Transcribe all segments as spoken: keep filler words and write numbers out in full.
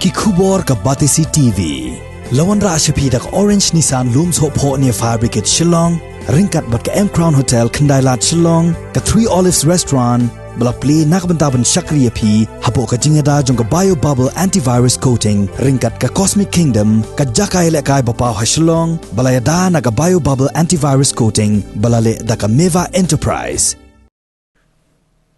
Ki khubor ka Batesi T V. La wanrah sha phi da ka Orange Nissan Lum Sohphoh near Fire Brigade Shillong, ryngkat bad ka M Crown Hotel Khyndailad Shillong, ka Three Olives Restaurant, ba la plie na ka bynta ban shakri ïa phi hapoh ka jingïada jong ka Bio Bubble Antivirus Coating, ryngkat ka Cosmic Kingdom, ka jaka ïalehkai ba paw ha Shillong, ba la ïada na ka Bio Bubble Antivirus Coating, ba la leh da ka Meva Enterprise.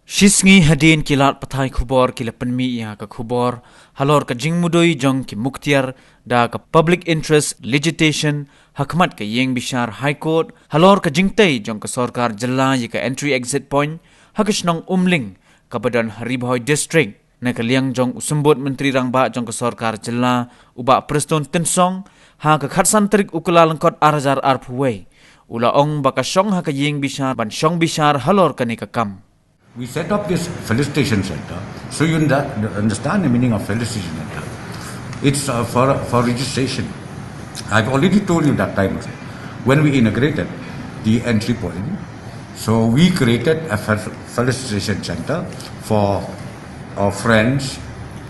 Shisngi hadien ki lad pathai khubor ki la pynmih ïa ka khubor halor ka jingmudui jong ki muktiar da ka public interest litigation ha khmat ka ïing bishar High Court halor ka jingtei jong ka sorkar jylla ïa ka entry exit point ha ka shnong Umling kaba don ha Ri Bhoi District. Na ka liang jong u Symbud Myntri Rangbah jong ka sorkar jylla, u Bah Prestone Tynsong, ha ka khatsan tarik u Kyllalyngkot arhajar arphew wei, u la ong ba ka shong ha ka ïing bishar ban shong bishar halor kane ka kam. We set up this felicitation center, so you under- understand the meaning of felicitation center. It's uh, for for registration. I've already told you that time when we inaugurated the entry point. So we created a fel- felicitation center for our friends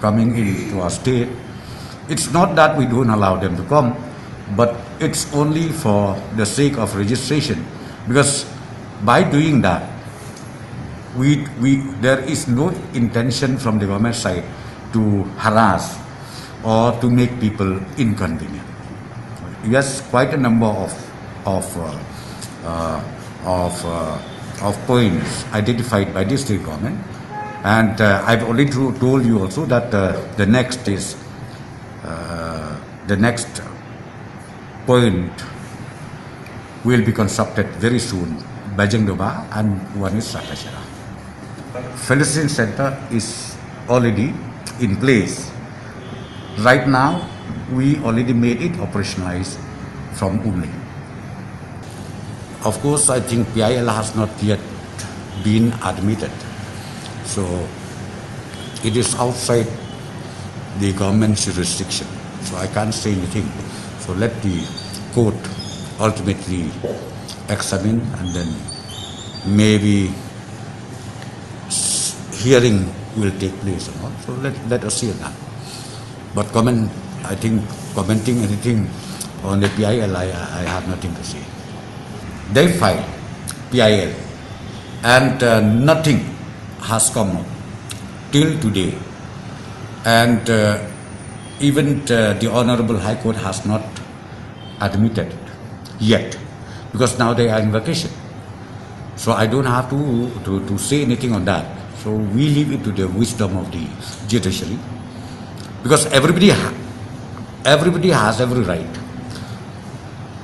coming into our state. It's not that we don't allow them to come, but it's only for the sake of registration, because by doing that, we, we, there is no intention from the government side to harass or to make people inconvenient. Yes, quite a number of of uh, uh, of uh, of points identified by the state government, and uh, I've already to- told you also that uh, the next is uh, the next point will be constructed very soon, Bajengdoba, and one is Sakachara. Felicitation Center is already in place. Right now, we already made it operationalized from Umling. Of course, I think P I L has not yet been admitted. So it is outside the government's jurisdiction. So I can't say anything. So let the court ultimately examine, and then maybe s- hearing will take place or not. So let, let us see that. But comment, I think commenting anything on the P I L, I, I have nothing to say. They filed P I L and uh, nothing has come up till today. And uh, even uh, the Honorable High Court has not admitted yet, because now they are in vacation. So I don't have to, to, to say anything on that. So we leave it to the wisdom of the judiciary, because everybody ha- everybody has every right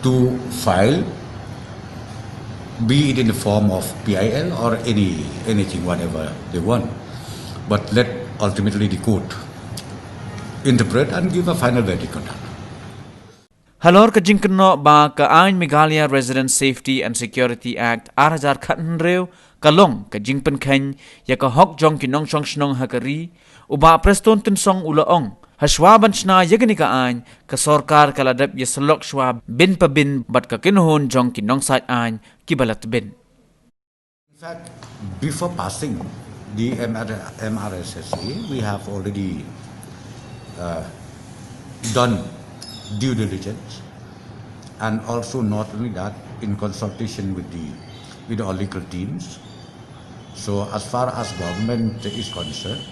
to file, be it in the form of P I L or any anything, whatever they want. But let ultimately the court interpret and give a final verdict on that. Halor ka jingkynnoh ba ka aiñ Meghalaya Resident Safety and Security Act arhajar khathynriew ka long ka jingpynkheiñ ïa ka hok jong ki nongshong shnong ha ka ri, u Bah Prestone Tynsong u la ong, ha shuwa ban shna ïa kane ka aiñ, ka sorkar ka la dep ïa syllok shuwa bin pa bin bad ka kynhun jong ki nongsaid aiñ kiba la tbit. In fact, before passing the M R, M R S S A, we have already uh, done due diligence, and also not only that, in consultation with the with our legal teams. So as far as government is concerned,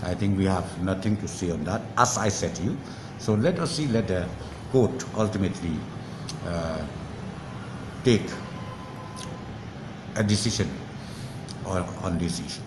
I think we have nothing to say on that. As I said to you, so let us see, let the court ultimately uh, take a decision on, on this issue.